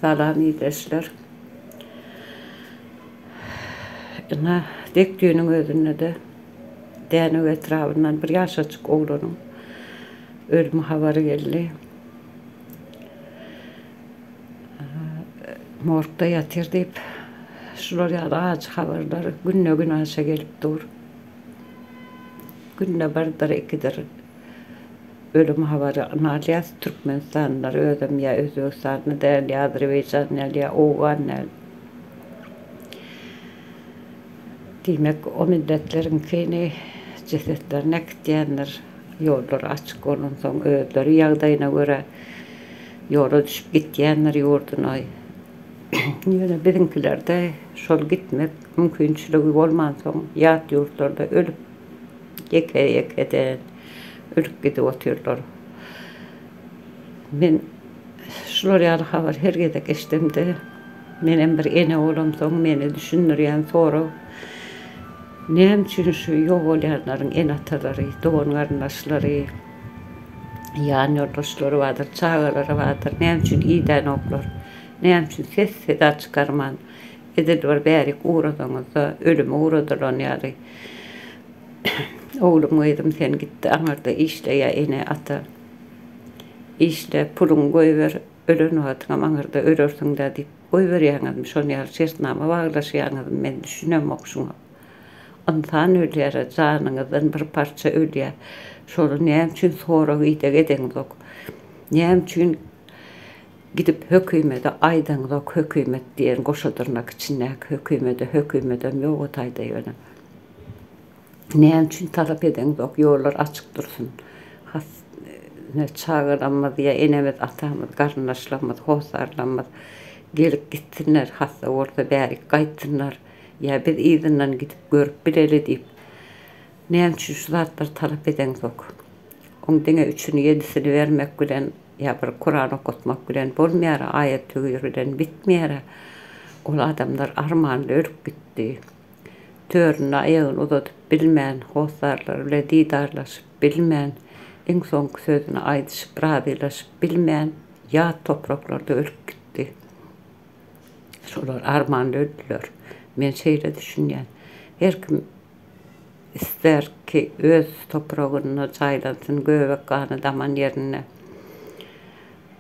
Salam ildeşler. Ynha, dek düýnüň özünde-de Dänew etrabyndan bir ýaşajyk oglanyň ölüm habary geldi. Morgda ýatyr diýip, şular ýaly ajy habarlar günde-günaşa gelip dur. Günde birdir, ikidir ölüm habary alýas. Türkmenistanlylar özem ýa özbegistanly däl, ýa azerbaýjan däl, ýa owgan däl. Diýmek, o milletleriňkini jesetlerini äkitýändir. Ýollar açyk bolansoň özleri ýagdaýyna görä ýola düşüp gitýändir ýurduna. Ýöne biziňkilerde şol gitmek mümkinçiligi bolmansoň ýat ýurtlarda ölüp ýeke-ýekeden ölüp gidip otyrlar. Men şular ýaly habar her gezek eşidemde menem bir ene bolamsoň meni düşündirýän sorag Näme üçin şu ýogalýanlaryň ene-atalary, dogan-garyndaşlary, ýan ýoldaşlary bardyr, çagalary bardyr, näme üçin idänoklar? Näme üçin ses-seda çykarman, edil bir bärik ugradaňyzda ölüme ugradylan ýaly, Oglum, gyzym sen git-de aňyrda işle ýa ene-ata, işle, puluňy goýber, ölen wagtyňam aňyrda ölersiň-dä diýip, Goýberýäňizmi şon ýaly şertnama baglaşýaňyzmy men düşünemok şuňa. Ynsan ölýärä janyňyzdan bir parça ölýä. Şony näme üçin sorag ideg edeňzok. Näme üçin gidip hökümede aýdaňzok hökümet diýen goşa dyrnak içindäki hökümede hökümedem ýok o taýda ýöne. Näme üçin talap edeňzok ýollar açyk dursun. Has ne çagalarymyz ýa enemiz atamyz garyndaşlarymyz hossarlarymyz gelip gitsinler hassa bolsa bärik gaýtsynlar ýa biz yzyndan gidip görüp bileli diýip näme üçin şu zatlary talap edeňzok. Oň diňe üçüni ýedisini bermek bilen ýa bir kuran okatmak bilen bolmaýar aýat töwir bilen bitmeýär. Ol adamlar armanly ölüp gitdi. Töründe aýagyny uzadyp bilmän, hossarlary bilen didarlaşyp bilmän, iň soňky sözüni aýdyşyp, razylaşyp bilmän, ýat topraklarda ölüp gitdi. Şolar armanly öldüler. Men şeýle düşünýän. Her kim ister ki, öz topragynda jaýlansyn, göbek gany daman ýerinde.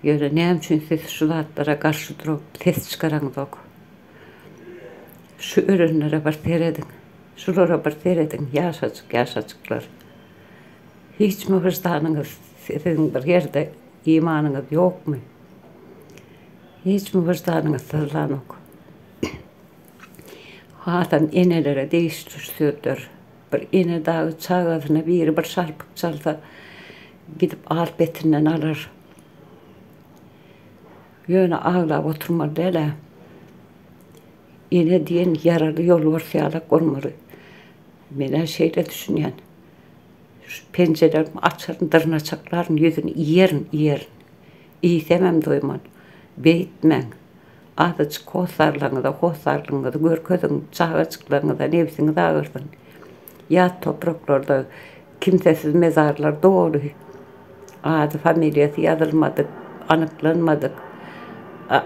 Ýöne näme üçin siz şu zatlara garşy durup, ses çykaraňzok? Şu ölenlere bir serediň. Şulara bir serediň, ýaşajyk-ýaşajyklar. Hiçmi wyždanyňyz, siziň bir ýerde imanyňyz ýokmy? Hiçmi wyždanyňyz syzlanok? Hasam enelere degişli şu sözler. Bir ene dagy çagasyna biri bir şarpyk çalsa, gidip al betinden alar. Ýöne aglap oturmaly däl-ä. Ene diýen ýaraly ýolbars ýalak bolmaly. Men-ä şeýle düşünýän. Şu penjelerimi açaryn, dyrnaçaklaryn, ýüzüni iýerin, iýerin. Iýsemem doýman. Beýtmäň. Azajyk hossarlaryňyza hossarlygyňyzy görkeziň, çagajyklaryňyza nebsiňiz agyrsyn. Ýat topraklarda Kimsesiz mezarlar doly. Ady familiýasy ýazylmadyk, anyklanmadyk.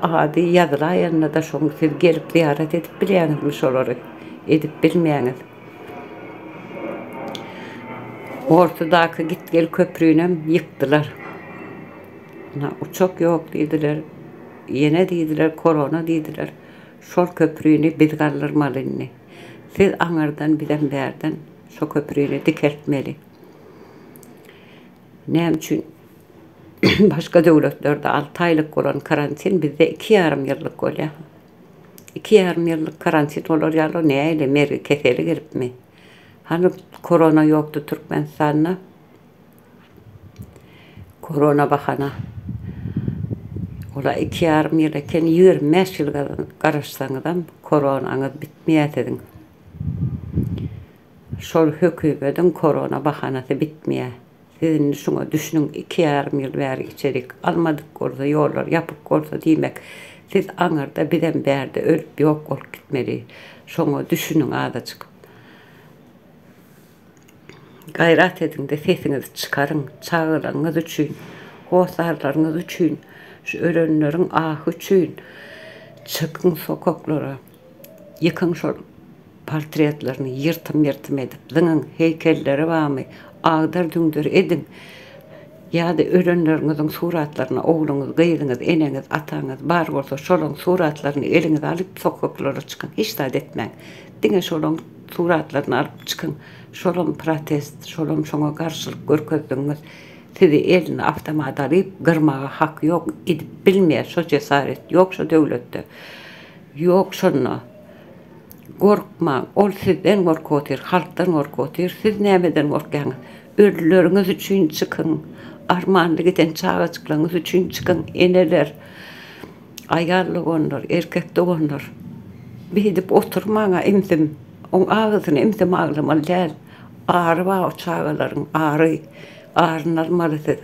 Ady ýazylaýanda-da şoň siz gelip zyýarat edip bilýäňizmi şolary? Edip bilmeýäňiz. Ortadaky git-gel köprünem ýykdylar. Ynha, uçak ýok diýdiler. Ýene diýdiler, korona diýdiler. Şol köprüni biz galdyrmaly indi. Siz aňyrdan, bizem bärden. Şo köprüni dikeltmeli. Näme üçin başga döwletlerde alty aýlyk bolan karantin bizde iki ýarym ýyllyk bolýar. Iki ýarym ýyllyk karantin bolar ýaly näle mergi keseli gelipmi? Hany korona ýokdy Türkmenistanda? Korona bahana. Ola iki ýarym ýyl eken, 25 ýyl garaşsaňyzam koronaňyz bitmeýär siziň. Şol hökümediň korona bahanasy bitmeýär. Siz indi şuňa düşüniň iki ýarym ýyl bäri içerik almadyk bolsa ýollar ýapyk bolsa diýmek siz aňyrda bizem bärde ölüp ýok bolup gitmeli. Şoňa düşüniň azajyk. Gaýrat ediňde sesiňizi çykaryň çagalaryňyz üçin hossarlaryňyz üçin. Şu ölenleriň ahy üçin çykyň sokaklara, ýykyň şol portretlerini ýyrtym-ýyrtym edip zyňyň, heýkelleri barmy, agdar-düňder ediň. Ýa-da ölenleriňiziň suratlaryny ogluňyz, gyzyňyz, eneňiz, ataňyz bar bolsa şolaň suratlaryny eliňize alyp sokaklara çykyň, hiç zat etmäň. Diňe şolaň suratlaryny alyp çykyň. Şolam protest, şolam şoňa garşylyk görkezdigiňiz. Sizi eline awtomat alyp gyrmaga hak ýok, edip bilmeýär, şo jesaret ýok şo döwletde. Ýok şonda. Gorkmaň, ol sizden gorkup otyr, halkdan gorkup otyr, siz nämeden gorkýaňyz? Ölüleriňiz üçin çykyň, armanly giden çagajyklaryňyz üçin çykyň, eneler, aýal doganlar, erkek doganlar. Beýdip oturmaň-a imsim, oň agysyny imsim aglamaly däl. Ary bar o çagalaryň, ary, aryny almaly siz.